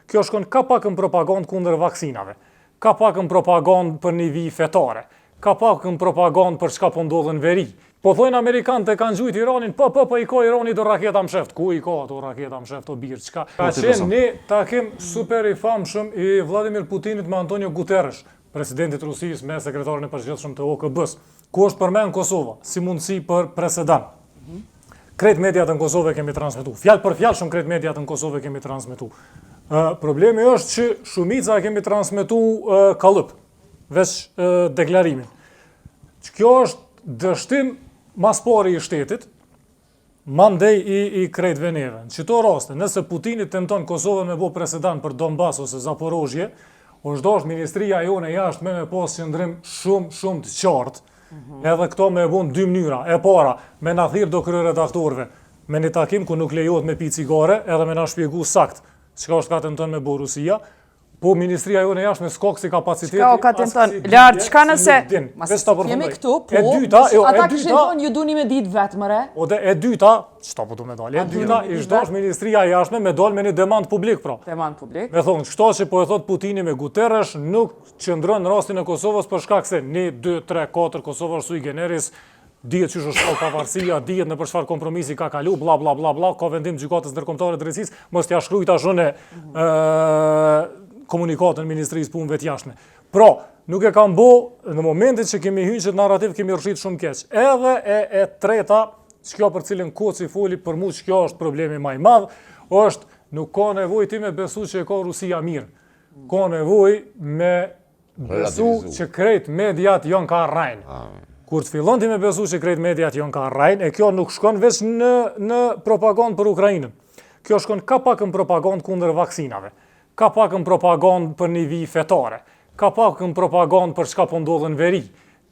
Kjo shkon ka pak në propagandë kundër vaksinave, ka pak në propagandë për një vijë fetare, ka pak në propagandë për çka po ndodh në veri. Po thojnë amerikanët e kanë gjujt Iranin, po po po i ka Irani do raketa msheft. Ku i ka ato raketa msheft o bir, çka? Ka qenë një takim super i famshëm i Vladimir Putinit me Antonio Guterres, presidentit Rusisë me sekretarin e përgjithshëm të OKB-s, ku është përmend Kosova si mundësi për president. Krejt mediat në Kosovë e kemi transmetu. Fjalë për fjalë shumë krejt mediat në Kosovë e kemi transmetu. Ë problemi është që shumica e kemi transmetu kallëp, veç deklarimin. Që kjo është dështim mas pari i shtetit, mandej i, i krejt veneve. Në qëto raste, nëse Putini tenton Kosovën me bo president për Donbas ose Zaporozhje, është dashtë Ministria jonë e jashtme me pas qëndrim shumë, shumë të qartë, mm -hmm. edhe këto me e bo në dy mënyra. E para, me na thirrë do kryeredaktorëve, me një takim ku nuk lejohet me pi cigare, edhe me na shpjegu sakt çka është ka tenton me bo Rusia, Po Ministria jonë e jashtme s'ka kësi kapaciteti. Çka o ka tenton? Lart, çka nëse Veç ta përfundoj. Jemi këtu, po. E dyta, jo, e dyta. Ata kishin thonë ju duni me ditë vetë mëre. O dhe e dyta, çka po du me dalë? E dyta, ish dasht Ministria e jashtme me dalë me një demant publik, pra. Demant publik. Me thonë, qëto që po e thot Putini me Guterres nuk qëndron në rastin e Kosovës për shkak se 1 2 3 4 Kosova është sui generis, dihet qysh është shpall pavarësia, dihet nëpër çfarë kompromisi ka kalu, bla bla bla bla, ka vendim gjykatës ndërkombëtare të drejtësisë, mos t'ja shkruaj tash unë ë komunikatën e Ministrisë Punëve të Jashtme. Pra, nuk e kam bo në momentin që kemi hyrë në këtë narrativ kemi rrshit shumë keq. Edhe e, e treta, që kjo për cilën Koci foli, për mu që kjo është problemi ma i madh, është nuk ka nevojë ti me besu që e ka Rusia mirë. Ka nevojë me besu që krejt mediat janë ka rrejnë. Ah. Kur të fillon ti me besu që krejt mediat janë ka rrejnë, e kjo nuk shkon veç në, në propagandë për Ukrajinën. Kjo shkon ka pak në propagandë kundër vaksinave, ka pak në propagandë për një vijë fetare, ka pak në propagandë për çka po ndodh në veri,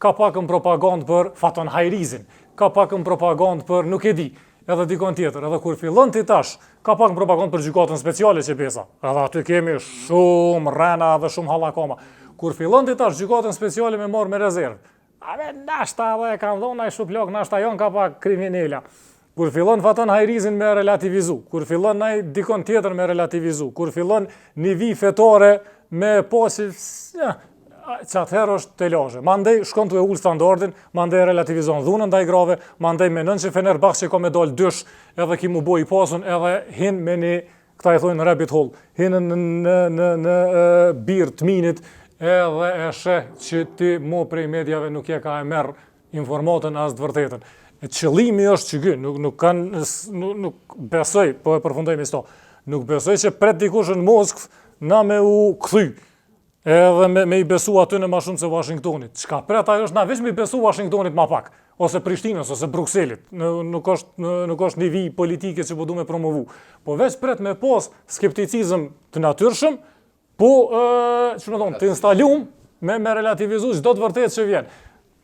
ka pak në propagandë për Faton Hajrizin, ka pak në propagandë për nuk e di, edhe dikon tjetër, edhe kur fillon ti tash, ka pak në propagandë për gjykatën speciale që besa, edhe aty kemi shumë rrena dhe shumë hallakoma. Kur fillon ti tash gjykatën speciale me marrë me rezervë, a be, nashta edhe e kanë dhonë ai shuplak, nashta janë ka pak kriminela. Kur fillon Faton Hajrizin me relativizu, kur fillon naj dikon tjetër me relativizu, kur fillon një vijë fetare me pasi, ja, që atëherë është telashe. Mandej shkon tu e ul standardin, mandej relativizon dhunën ndaj grave, mandej menon që Fenerbahçe ka me dal dysh, edhe ki mu bo i pasun, edhe hin me një, këta i thojnë rabbit hole, hin në në në në birë të minit, edhe e sheh që ti mo prej mediave nuk je ka e merr informatën as të vërtetën. E qëllimi është që ky, nuk nuk kanë nuk, nuk besoj, po e përfundoj me sto. Nuk besoj që pret dikush në Moskë na me u kthy. Edhe me, me i besu aty në ma shumë se Washingtonit. Çka pret ajo është na veç me i besu Washingtonit ma pak, ose Prishtinës, ose Brukselit. Në, nuk është në, nuk është një vijë politike që po du me promovu. Po veç pret me pos skepticizëm të natyrshëm, po, e, që me thonë, të instalum me, me relativizu çdo të vërtetë që vjen.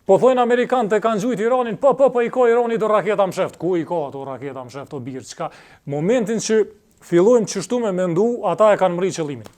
Po thojnë amerikanët e kanë gjujt Iranin, po, po, po, i ka Irani do raketa msheft. Ku i ka ato raketa msheft, o bir, çka? Momentin që fillojmë qështu me mendu, ata e kanë mri qëllimin.